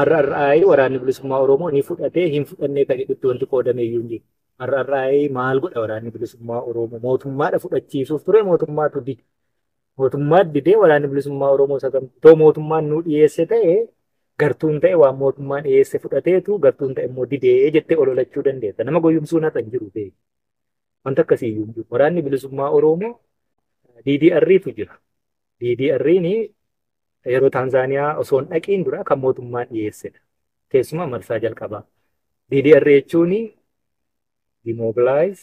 RRI waraanni bilisummaa Oromoo ni fudhatee hin fudhannee kan jedhutti wanti qoodame iyyuu hin jiru. RRI maal godha waraanni bilisummaa Oromoo? Mootummaadha fudhachiisuuf ture, mootummaatu dide. Mootummaan didee waraanni bilisummaa Oromoo sagantaa mootummaan nuu dhiyeesse ta'e, gartuun ta'e waan mootummaan dhiyeesse fudhateetu, gartuun ta'e immoo didee jettee ololachuu dandeessa. Nama goyyumsuun har'a hin jiru ta'e. Wanta akkasii iyyuu hin jiru. Waraanni bilisummaa Oromoo DDR'tu jira. DDR'n yeroo Taanzaaniyaa osoo hin dhaqiin dura kan mootummaan dhiyeessedha. Keessumaa marsaa jalqabaa. DDR jechuun demobilize,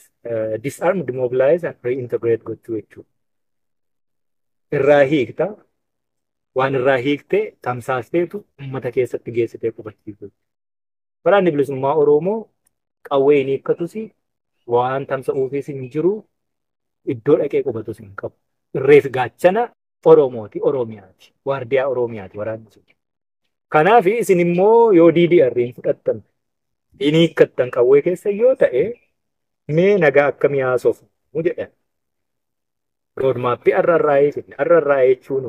disarm, demobilize and reintegrate gochuu jechuudha. Irraa hiikta, waan irraa hiikte tamsaasteetu uummata keessatti geessitee qubachiisu. Waraanni bilisummaa Oromoo qawwee hin hiikkatus, waan tamsa'uufis hin jiru, iddoo dhaqee qubatus hin qabu. Irreef gaachana Oromooti, Oromiyaati, waardiyaa Oromiyaati waraanni sun. Kanaaf isin immoo yoo DDR hin fudhattan, hin hiikkattan qawwee keessa yoo ta'e, mee nagaa akkamii haasofnu jedhan. Roadmapii RRI fidne. RRI jechuun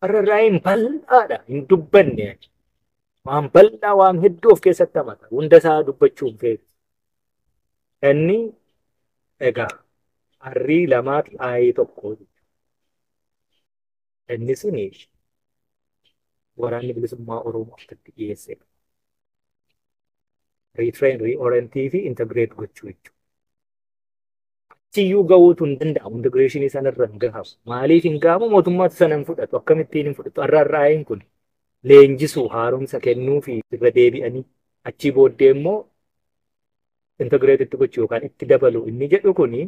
RRI'n bal'aadha, hin dubbanne. Waan bal'aa, waan hedduu of keessatti hamata. Hunda isaa dubbachuu hin feetu. Inni egaa arrii lamaa fi aayii tokko. Inni suni waraanni bilisummaa Oromoo akkatti dhiyeessedha. Retrain, reorientii fi integrate gochuu jechuudha. Achiyyuu gahuutu hin danda'amu. Integrationii sanarra hin gahamu. Maaliif hin gahamu? Mootummaatu sana hin fudhatu. Akkamittiin hin fudhatu? RRI'n kun leenjisuu, haaromsa kennuu fi irra deebi'anii achii booddee immoo integrate itti gochuu yookaan itti dabalu inni jedhu kuni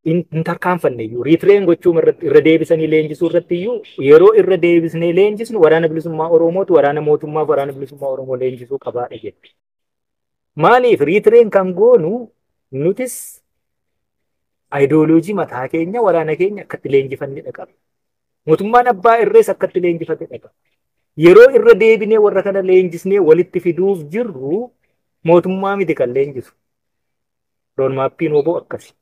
hin tarkaanfanne iyyuu. Retrain gochuu irratti, irra deebisanii leenjisuu irratti iyyuu, yeroo irra deebisnee leenjisnu waraana bilisummaa Oromootu waraana mootummaaf waraana bilisummaa Oromoo leenjisuu qabaadha jedhe. Maaliif retrain kan goonu? Nutis ayidooloojii mataa keenya waraana keenya akkatti leenjifannee qaba. Mootummaan abbaa irrees akkatti leenjifate qaba. Yeroo irra deebinee warra kana leenjisnee walitti fiduuf jirru mootummaa miti kan leenjisu. Roadmappiin WBO akkasi.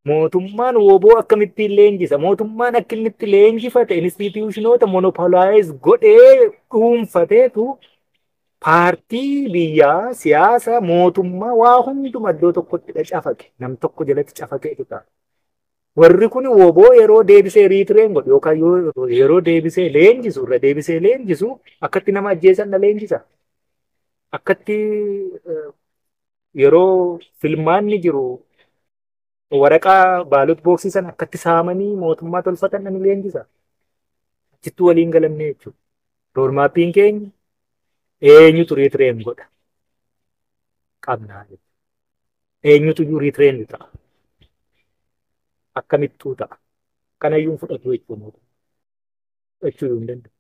Mootummaan WBO akkamittiin leenjisa? Mootummaan akka inni itti leenjifate institutionoota monopolize godhee dhuunfateetu paartii biyyaa, siyaasa, mootummaa waa hunduma iddoo tokkotti cafaqe. Nam tokko jalatti cafaqee ta'a. Warri kun WBO yeroo deebisee retrain godhu yookaan yeroo deebisee leenjisu, irra deebisee leenjisu, akkatti nama ajjeesan na leenjisa. Akkatti yeroo filmaanni jiru waraqaa ballot boxii sana akkatti saamanii mootummaa tolfatan na leenjisa. Achittuu waliin galamne jechuudha. Roadmappiin keenya eenyutu retrain godha qabnaa jechuudha. Eenyutu iyyuu retrain ta'a. Akkamittuu ta'a. Kanayyuu hin fudhatu jechuudha mootummaa. Fudhachuu hin danda'u.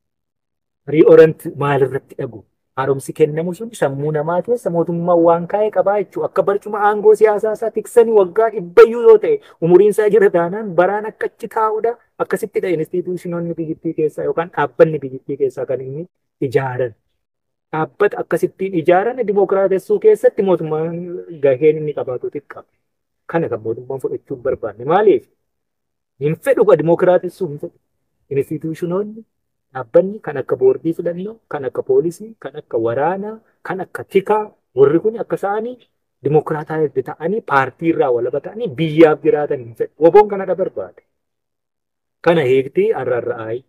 Reorient maalirratti dhagu? Haaromsi kennamu sun sammuu namaa keessa mootummaan waan kaa'e qabaa jechuudha. Akka barcuma aangoo siyaasaa isaa tiksanii waggaa 100yyuu yoo ta'e umuriin isaa jira taanaan baraan akka achi taa'udha. Akkasittidha institutionoonni biyyattii keessaa yookaan dhaabbanni biyyattii keessaa kan inni ijaaran. Dhaabbata akkasittiin ijaaran dimookiraatessuu keessatti mootummaan gaheen inni qabaatu xiqqaa. Kana kan mootummaan fudhachuu hin barbaanne. Maaliif? Hin fedhu, dimookiraatessuu hin fedhu. Institutionoonni dhaabbanni kan akka boordii filannoo, kan akka poolisii, kan akka waraanaa, kan akka tikaa, warri kun akka isaanii dimokiraataa ta'anii paartii irraa walaba ta'anii biyyaaf jiraatan hin fedhu. WBOn kanadha barbaade. Kana hiiktii RRI.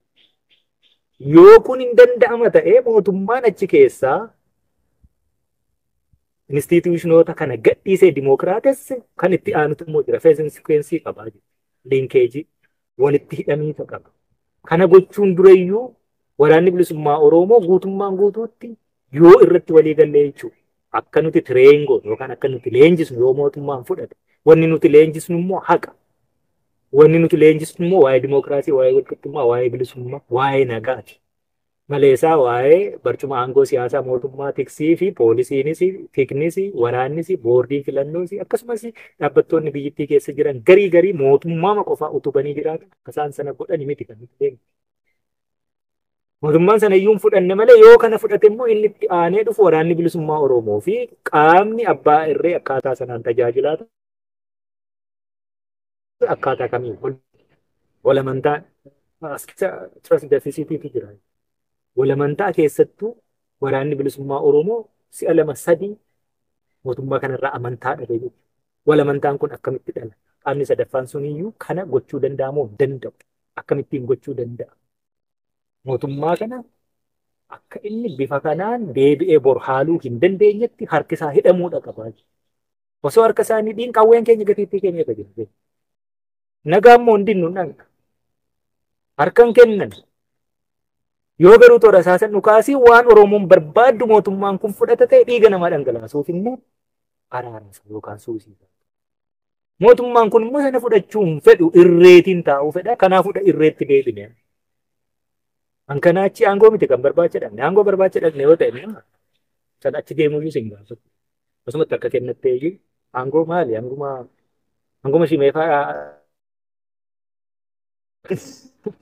Yoo kun hin danda'ama ta'ee mootummaan achi keessaa institutionoota kana gadhiisee dimookiraatesse, kan itti aanutu immoo jira. Phase and sequence qabaa jira. Linkageii walitti hidhamiita qaba. Kana gochuun durayyuu waraanni bilisummaa Oromoo guutummaan guutuutti yoo irratti walii gallee jechuudha. Akka nuti train goonu yookaan akka nuti leenjisnu yoo mootummaan fudhate, wanni nuti leenjisnu immoo haqa. Wanni nuti leenjisnu immoo waa'ee dimookiraasii, waa'ee walqixxummaa, waa'ee bilisummaa, waa'ee nagaati. Maleesaa waa'ee barcuma aangoo siyaasaa mootummaa tiksii fi poolisiinis, tiknis, waraannis, boordiin filannoos, akkasumas dhaabbattoonni biyyattii keessa jiran garii garii mootummaa qofaa utubanii jiraatan akka isaan sana godhani miti kan nuti deemnu. Mootummaan sana iyyuu hin fudhanne malee, yoo kana fudhate immoo inni itti aanee dhufu waraanni bilisummaa Oromoo fi qaamni abbaa irree akkaataa sanaan tajaajilaa akkaataa kamiin wal amantaa As keessa trust deficitiitu jira. Walamantaa keessattuu waraanni bilisummaa Oromoo si'a lama sadii mootummaa kanarraa amantaa dhabe jechuudha. Walamantaan kun akkamitti dhala? Qaamni sadaffaan suniyyuu kana gochuu danda'a moo hin danda'u? Akkamittiin gochuu danda'a? Mootummaa kana akka inni bifa kanaan deebi'ee bor haaluu hin dandeenyetti harki isaa hidhamuudha qaba. Osoo harka isaa hin hidhiin qawween keenya gatiittii keenya irra jira. Nagaa immoo hin dinnu dhanqa. Harka hin kennan. Yoo garuu toora isaasan dhukaasii waan Oromoon barbaaddu mootummaan kun fudhata ta'e dhiiga namaa dhangalaasuuf immoo araarasa yookaan suusiisa. Mootummaan kun immoo sana fudhachuu hin fedhu, irreetiin taa'uu fedha. Kanaafudha irreetti deebine. An kanaa achi aangoo miti kan barbaacha dhaqne. Aangoo barbaacha dhaqne yoo ta'e sana achi deemuuyyuu sin gaafatu. Akkasumatti akka kennattee iyyuu aangoo maali? Anguma shimeefaa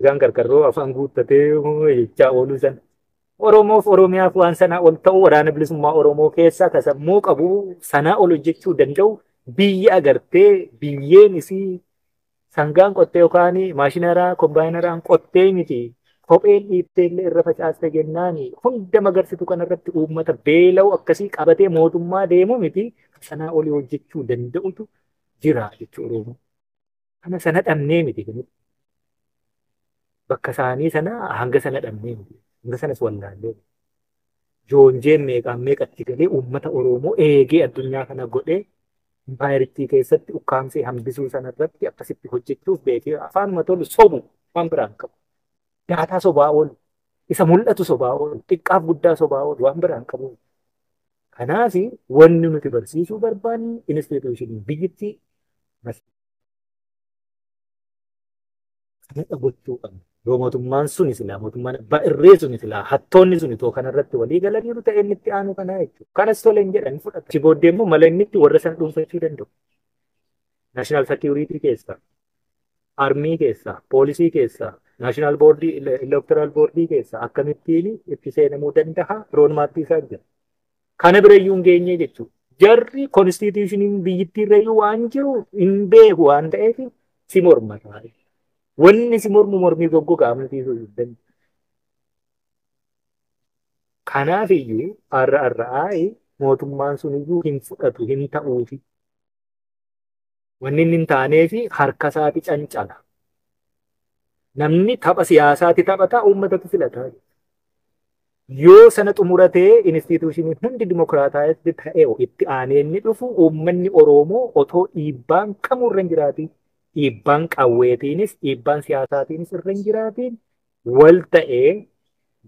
gaan karkarroo afaan guuttatee jechaa ooluu sana. Oromoof Oromiyaaf waan sanaa ol ta'u waraana bilisummaa Oromoo keessaa ka sammuu qabu sanaa ol hojjechuu danda'u biyya agartee biyyeen isii sangaan qottee yookaan maashinaraa kombaayinaraan qottee miti kopheen dhiiftee illee irra facaaste jennaan hunda magarsitu kanarratti uummata beela'u akkasii qabatee mootummaa deemu miti sanaa olii hojjechuu danda'utu jira jechuu Oromoo. Kana sana dhabnee miti. Bakka isaanii sana hanga sana dhabnee miti. Hanga sanas wallaallee. Joonjeen meeqaan meeqatti galee uummata Oromoo eegee addunyaa kana godhee impaayeritti keessatti ukkaamsee hambisuu sanarratti akkasitti hojjechuuf beekee afaanuma tolu sobu waan biraan qabu. Daataa sobaa oolu, isa mul'atu sobaa oolu, xiqqaaf guddaa sobaa oolu waan biraan qabu. Kanaaf wanni nuti barsiisuu barbaannu instituushinii biyyittii kana gochuu qabna. Yoo mootummaan suni silaa mootummaan abbaa irree suni silaa hattoonni suni too kanarratti walii galaniiru ta'e inni itti aanu kanaa jechuudha. Kanas tole hin jedhan fudhata. Achi booddee immoo mala inni itti warra sana dhuunfachuu danda'u. Naashinaal sekiyuriitii keessaa, armii keessaa, poolisii keessaa, naashinaal boordii, elektoraal boordii keessaa akkamittiin itti seenamuu danda'a roodmaappii isaa jira. Kana birayyuu hin geenye jechuudha. Jarri konstituushiniin biyyittii irrayyuu waan jiru hin beeku waan ta'eef si morma taa'e. Wanni si mormu mormii goggogaa amansiisuu hin danda'u. Kanaaf iyyuu RRI mootummaan sun iyyuu hin fudhatu hin ta'uufi. Wanni inni hin taaneefi harka isaati cancala. Namni tapha siyaasaati taphataa uummatatu filata. Yoo sana xumuratee instituushiniin hundi dimokiraataatti ta'e itti aanee inni dhufu uummanni Oromoo otoo dhiibbaan kamuu irra hin jiraatiin, dhiibbaan qawweetiinis dhiibbaan siyaasaatiinis irra hin jiraatiin wal ta'ee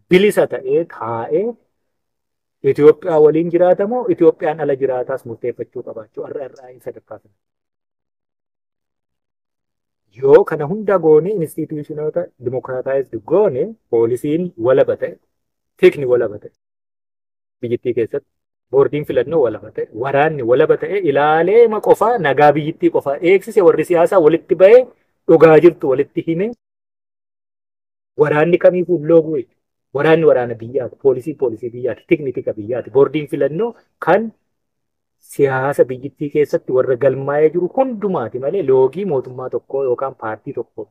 bilisa ta'ee taa'ee Itoophiyaa waliin jiraatamoo Itoophiyaan ala jiraataas murteeffachuu qabaachuu RRI sadarkaa sana. Yoo kana hunda goone instituushinoota dimokiraataayizd goone poolisiin walaba ta'e, tikni walaba ta'e biyyittii keessatti boordiin filannoo walaba ta'e, waraanni walaba ta'e ilaalee ma qofaa nagaa biyyittii qofaa eegsise warri siyaasaa walitti bahee dhugaa jirtu walitti hime waraanni kamiifuu looguu jechuudha. Waraanni waraana biyyaati, poolisiin poolisii biyyaati, tikni tika biyyaati. Boordiin filannoo kan siyaasa biyyittii keessatti warra galmaa'ee jiru hundumaati malee loogii mootummaa tokkoo yookaan paartii tokkoo.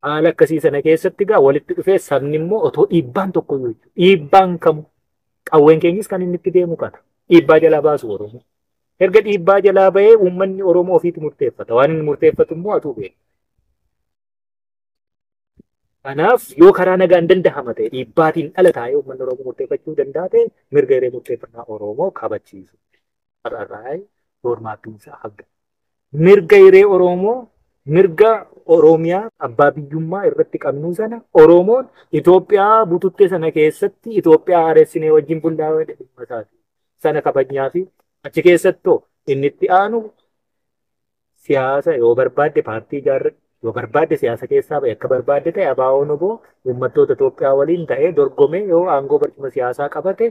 Haala akkasii sana keessatti gaa walitti dhufee sabni immoo otoo dhiibbaan tokko iyyuu jechuudha. Dhiibbaan kamu qawween keenyis kan inni itti deemu kana. Dhiibbaa jalaa baasu Oromoo. Erga dhiibbaa jalaa bahee uummanni Oromoo ofiitti murteeffata. Waan inni murteeffatu immoo atuu beekta. Kanaaf yoo karaa nagaan danda'ama ta'e dhiibbaatiin dhala taa'ee uummanni Oromoo murteeffachuu danda'a ta'e mirga hiree murteeffannaa Oromoo kabachiisu. RRI roodmaappiin isaa hagga. Mirga hiree Oromoo mirga Oromiyaa abbaa biyyummaa irratti qabnu sana Oromoon Itoophiyaa bututtee sana keessatti Itoophiyaa haaressinee wajjin bullaa'ee dhimma isaati. Sana kabajnaa fi achi keessattoo inni itti aanu siyaasa yoo barbaadde paartii ijaarradhu yoo barbaadde siyaasa keessaa bahe akka barbaadde ta'e ABO'n oboo uummattoota Itoophiyaa waliin ta'ee dorgomee yoo aangoo barcuma siyaasaa qabate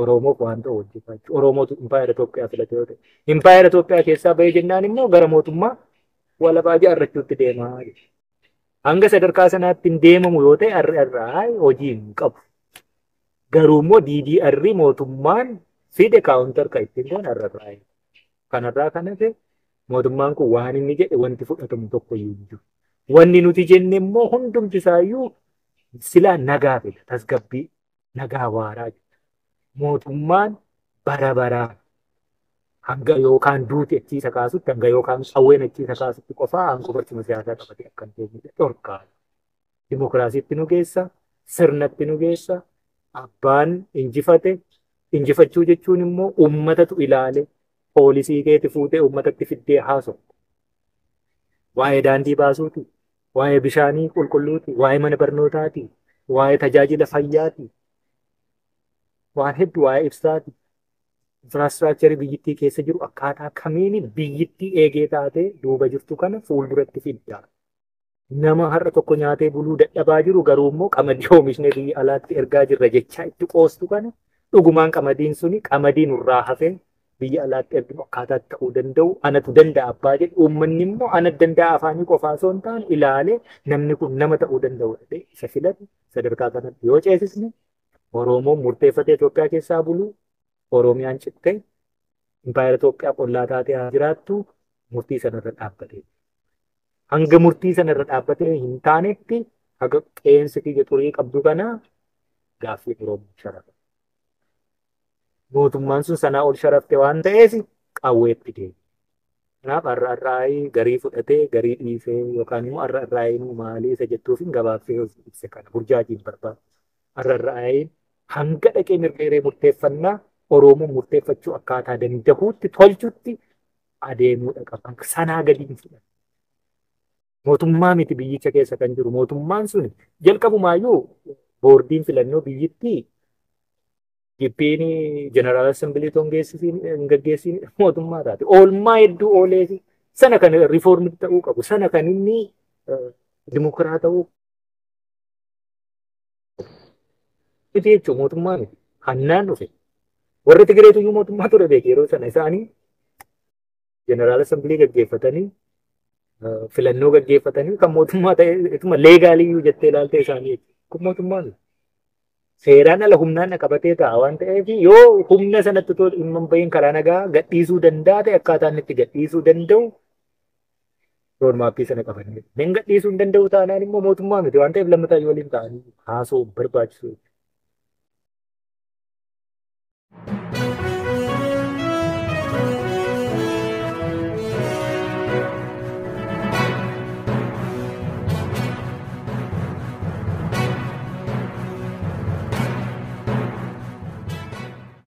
Oromoof waan ta'u hojjetaa jechuudha. Oromootu impaayera Itoophiyaa filate yoo ta'e. Impaayera Itoophiyaa keessaa bahee jennaan immoo gara mootummaa walabaa ijaarrachuutti deemaa jechuudha. Hanga sadarkaa sanaatti hin deemamu yoo ta'e RRI hojii hin qabu. Garuu immoo DDR mootummaan fide kaawuntar kan ittiin goon RRI. Kanarraa kan hafe mootummaan kun waan inni jedhe wanti fudhatamu tokko iyyuu hin jiru. Wanni nuti jenne immoo hundumti isaayyuu silaa nagaa fida, tasgabbii, nagaa waaraa. Mootummaan bara baraa hanga yookaan duuti achiisa kaasutti, hanga yookaan qawween achiisa kaasutti qofaa aangoo barcuma siyaasaa qabatee akka hin teenyedha dhorkaa. Dimokiraasiitti nu geessa, sirnatti nu geessa, abbaan injifate, injifachuu jechuun immoo uummatatu ilaale, poolisii keeti fuutee uummatatti fiddee haasa'u. Waa'ee daandii baasuuti, waa'ee bishaanii qulqulluuti, waa'ee mana barnootaati, waa'ee tajaajila fayyaati, waan hedduu waa'ee ibsaati. Infiraastiraakcharii biyyittii keessa jiru akkaataa kamiin biyyittii eegee taatee duuba jirtu kana fuulduratti fidda. Nama har'a tokko nyaatee buluu dadhabaa jiru garuu immoo qamadii oomishnee biyya alaatti ergaa jirra jechaa itti qoostu kana dhugumaan qamadiin suni qamadii nurraa hafee biyya alaatti erginu akkaataa ta'uu danda'u anatu danda'a abbaa jedhu uummanni immoo ana danda'a afaanii qofaa osoo hin taane ilaalee namni kun nama ta'uu danda'u jedhee isa filatu sadarkaa kanatti yoo ceesisne Oromoon murteeffatee Itoophiyaa keessaa buluu Oromiyaan cittee impaayera Itoophiyaa qollaa taatee haa jiraattu murtii sanarra dhaabbatee. Hanga murtii sanarra dhaabbatee hin taanetti haga qeensi kiyya xurii qabdu kana gaaffii Oromoo sharafa. Mootummaan sun sanaa ol sharafte waan ta'eef qawweetti deema. Kanaaf har'a har'aayii garii fudhatee garii dhiisee yookaan immoo har'a har'aayiin maalii isa jettuuf gabaabsee ibse kana burjaajiin barbaadu. Har'a har'aayiin hanga dhaqee mirga hiree murteeffannaa Oromoon murteeffachuu akkaataa danda'uutti tolchutti adeemuudha qaba. Sanaa gadi hin fudhatu. Mootummaa miti biyyicha keessa kan jiru. Mootummaan sun jalqabumaayyuu boordiin filannoo biyyittii gibbiin jeneraal assembilii hin gaggeessiin mootummaa taate. Oolmaa hedduu oolee sana kan riifoormii ta'uu qabu. Sana kan inni dimokiraat ta'uu miti jechuun mootummaa miti. Hannaan dhufe. Warri Tigireetu iyyuu mootummaa ture beeke yeroo sana isaanii jeneraal assembilii gaggeeffatanii filannoo gaggeeffatanii kan mootummaa ta'e ituma leegaaliyyuu jettee ilaalte isaanii jechuudha. Kun mootummaa miti. Seeraan ala humnaan qabatee ta'a waan ta'eef yoo humna sanatti otoo dhimma hin bahin karaa nagaa gadhiisuu danda'a ta'e akkaataa inni itti gadhiisuu danda'u roodmaappii sana qabanii. Hin gadhiisuu hin danda'u taanaan immoo mootummaa miti waan ta'eef lammataa waliin ta'anii haasa'uu barbaachisu.